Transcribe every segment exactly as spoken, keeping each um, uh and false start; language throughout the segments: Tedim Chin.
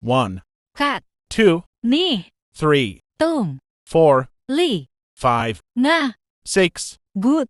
One. Khat. Two. Nih. Three. Thum. Four. Li. Five. Nga. Six. Guk.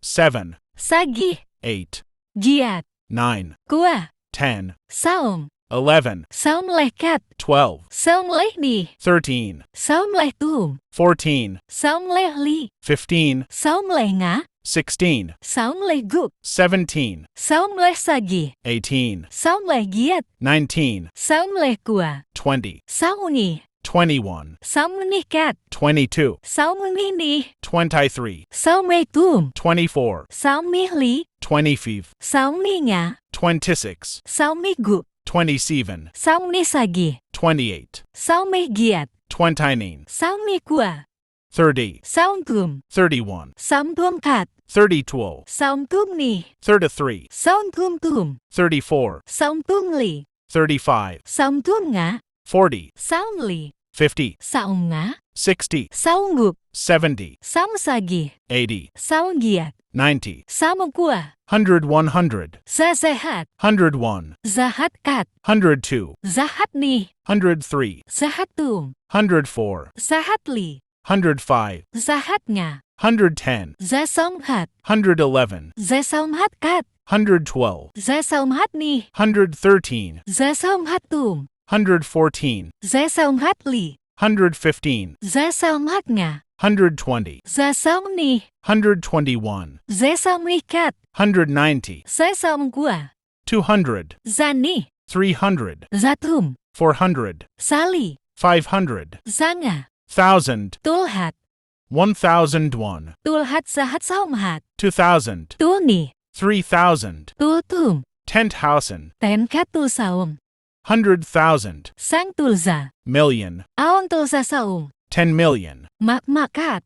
Seven. Sagih. Eight. Giat. Nine. Kua. Ten. Sawm. Eleven. Sawm le khat. Twelve. Sawm le nih. Thirteen. Sawm le thum. Fourteen. Sawm le li. Fifteen. Sawm le nga. Sixteen. Sawm le guk. Seventeen. Sawm le sagih. Eighteen. Sawm le giat. Nineteen. Sawm le kua. Twenty. Sawm nih. Twenty-one. Sawm nih khat. Twenty-two. Sawm nih nih. Twenty-three. Sawm nih thum. Twenty-four. Sawm nih li. Twenty-five. Sawm nih nga. Twenty-six. Sawm nih guk. Twenty-seven. Sawm nih sagih. Twenty-eight. Sawm nih giat. Twenty-nine. Sawm nih kua. Thirty. Sawm thum. Thirty-one. Sawm thum khat. Thirty-two. Sawm thum nih. Thirty-three. Sawm thum thum. Thirty-four. Sawm thum li. Thirty-five. Sawm thum nga. Forty. Sawm li. Fifty. Sawm nga. Sixty. Sawm guk. Seventy. Sawm sagih. Eighty. Sawm giat. Ninety. Sawm kua. Hundred. One hundred. Za, za khat. Hundred one. Za khat khat. Hundred two. Za khat nih. Hundred three. Za khat thum. Hundred four. Za khat li. Hundred five. Za khat nga. Hundred ten. Za sawm khat. Hundred eleven. Za sawm khat khat. Hundred twelve. Za sawm khat nih. Hundred thirteen. Za sawm khat thum. Hundred fourteen. Za sawm khat li. Hundred fifteen. Za sawm khat nga. Hundred twenty. Za sawm nih. Hundred twenty-one. Za sawm nih khat. Hundred ninety. Za sawm kua. Two hundred. Za nih. Three hundred. Za thum. Four hundred. Za li. Five hundred. Za nga. Thousand. Tul khat. One thousand one. Tul khat, za khat, sawm khat. Two thousand. Tul nih. Three thousand. Tul thum. Ten thousand. Ten khat, tul sawm. Hundred thousand. Sang tul za. Million. A ong tul za sawm. Ten million. Mak mak khat.